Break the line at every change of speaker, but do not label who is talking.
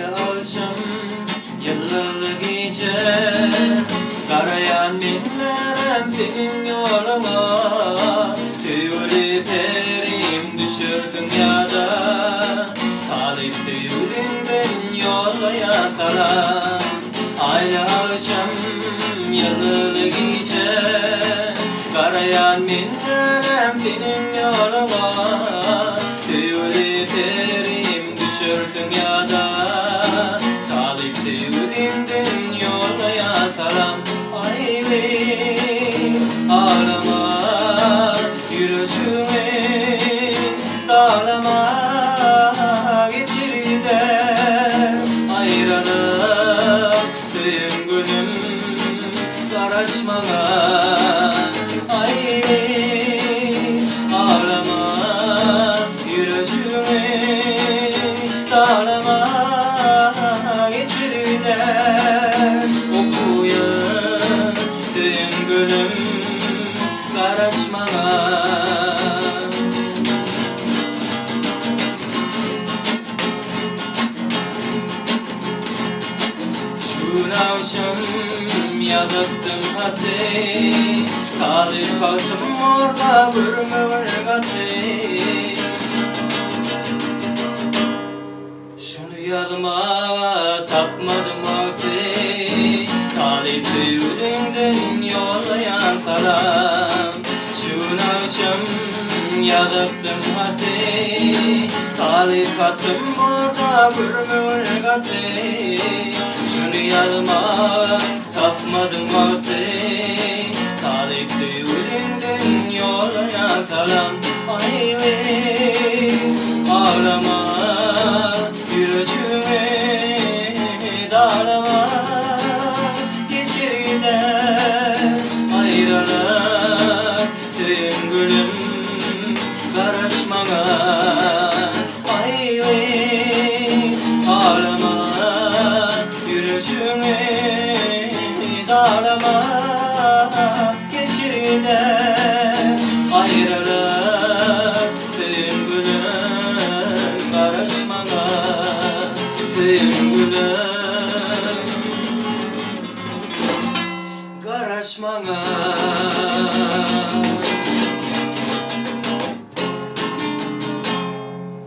Aýly agşam, ýyldyzly gije, Garaýan menlerem seniň ýoluňa. Söýgüli perim düşersiň ýada, Talyp söýgüliňden ýollaýan salam. Aýly agşam, ýyldyzly gije, Garaýan menlerem seniň ýoluňa. Söýgüli perim düşersiň ýada, Talyp söýgüliňden ýollaýan salam. Aýly aglama, ýürejigiňi daglama, Geçer gider aýralyk, söýen gülüm, garaş maňa. Aýly aglama, ýürejigiňi daglama, Geçer gider okuýa, söýen gülüm, garaş maňa. Şu gün agşam ýazypdym haty, Talyp bagtym orda görmegin gaty. Şuny ýazmaga tapmadym wagty, Talyp söýgüliňden ýollaýan salam. Şu gün agşam ýazypdym haty, Talyp hatym borda görmegin gaty. Şuny ýazmaga tapmadym wagty, Talyp söýgüliňden ýollaýan salam. Aý-weý, aglama, ýürejigiňi daglama, Geçer gider aýralyk, söýen gülüm, garaş maňa. Aý-weý, aglama, ýürejigiňi daglama, Geçer gider aýralyk, söýen gülüm, garaş maňa, Söýen gülüm, garaş maňa.